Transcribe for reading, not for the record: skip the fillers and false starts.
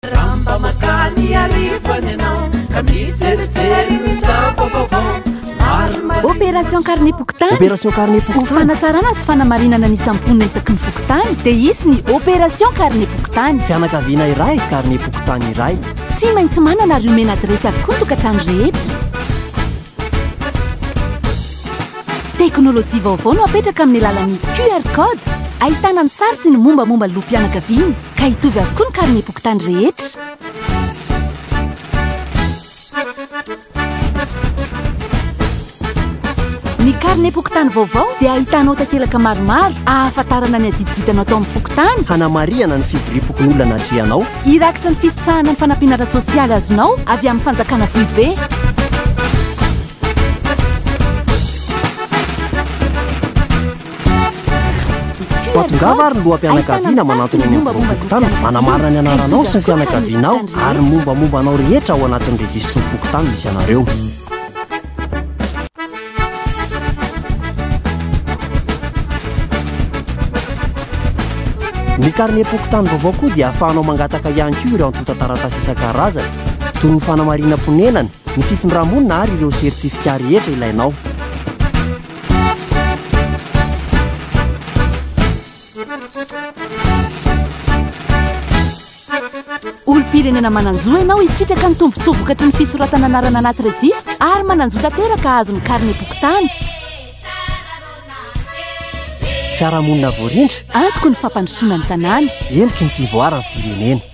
Raha mba makany Iarivo any ianao ka mijerijery ny zava-baovao marimarina. Opération carnet pokontany. Opération carnet Ho pokontany. fanatsarana sy fanamarinana ny isam-ponina isaky ny fokontany dia hisy ny Opération carnet pokontany. Fianakaviana iray, carnet pokontany iray. Tsy maintsy manana ary omena adiresy avokoa ny tokantrano rehetra. Teknolojia vaovao no apetraka amin'ny alalan'ny QR code ahitana ny sary sy ny mombamomba ny loham-pianakaviana ka hitovy avokoa ny karnem-pokontany rehetra. Ny karnem-pokontany vaovao dia ahitanao takelaka maromaro ahafantarana ny adidy vitanao tao amin'ny fokontany. Hanamarihana ny fivoriam-pokonolona natrehanao. Hirakitra ny fisitrahana ny fanampiana ara-tsosialy azonao avy amin'ny fanjakana foibe. Koa tongava ary ny loham-pianakaviana manantona eny amin'ny biraom-pokontany manamarina ny anaranao sy ny fianakavianao ary ny mombamomba anao rehetra ao anatin'ny rejisitry ny fokontany misy anareo. Ny karnem-pokontany vaovao koa dia ahafahanao mangataka ihany koa ireo antontan-taratasy isan-karazany toy ny fanamarinam-ponenana, ny fifindra-monina ary ireo sertifika rehetra ilainao. Olom-pirenena manan-jo ianao hisitraka ny tombontsoa vokatry ny fisoratana anarana anaty rejisitra ary manan-jo tanteraka hahazo ny karnem-pokontany. Fiarahamonina voarindra. Antoko ny fampandrosoana ny tanàna. Endriky ny fivoaran'ny firenena.